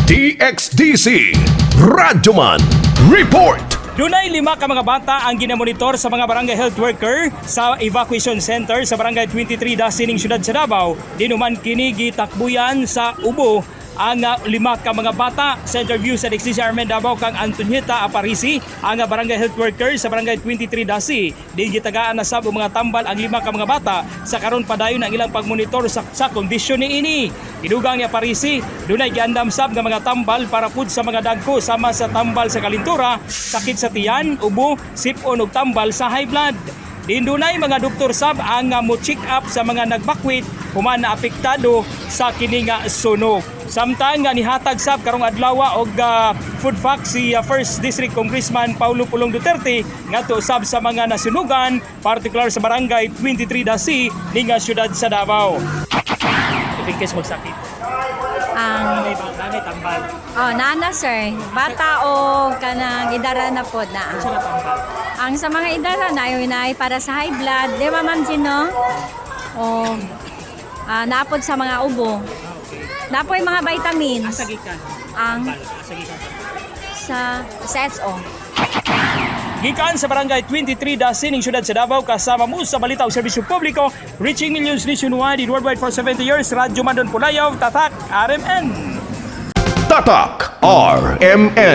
DXDC Radyoman Report. Dunay lima ka mga bata ang ginamonitor sa mga barangay health worker sa evacuation center sa Barangay 23 Dasining, Syudad sa Davao. Dinuman kini gitakbuyan sa ubo ang lima ka mga bata. Sa interview sa DXDC RMN Davao kang Antonieta Aparisi, ang barangay health worker sa Barangay 23 Dasi, di gitagaan na sab og mga tambal ang lima ka mga bata. Sa karon, padayon ang ilang pagmonitor sa kondisyon niini. Gidugang ni Aparisi, dunay giandam sab nga mga tambal para pud sa mga dagko sama sa tambal sa kalintura, sakit sa tiyan, ubo, sipon ug tambal sa high blood. Din dunay mga doktor sab ang mo check up sa mga nagbakwit human na apektado sa kini nga sunog. Samtang nga nihatag sab karong adlaw og food pack si First District Congressman Paulo Pulong Duterte ngadto sab sa mga nasunugan, particular sa Barangay 23 Dasi ning nga syudad sa Davao. If in case magsakit, Ang nanay tambal. Oh, nana, sir, bata o kanang idara na pod na. Unsa nga tambal? Ang sa mga idara na yun ay para sa high blood, di ba, Ma'am Gino? O napod sa mga ubo. Napoy mga vitamins. Asa gikan? Ang Asa gikan? sa SO. Gikan sa Barangay 23 Dasi ning syudad sa Davao, kasama mo sa balita ug serbisyo publiko, reaching millions nationwide and worldwide for 70 years, Radyo Mandon Pulayaw, Tatak RMN. Tatak RMN.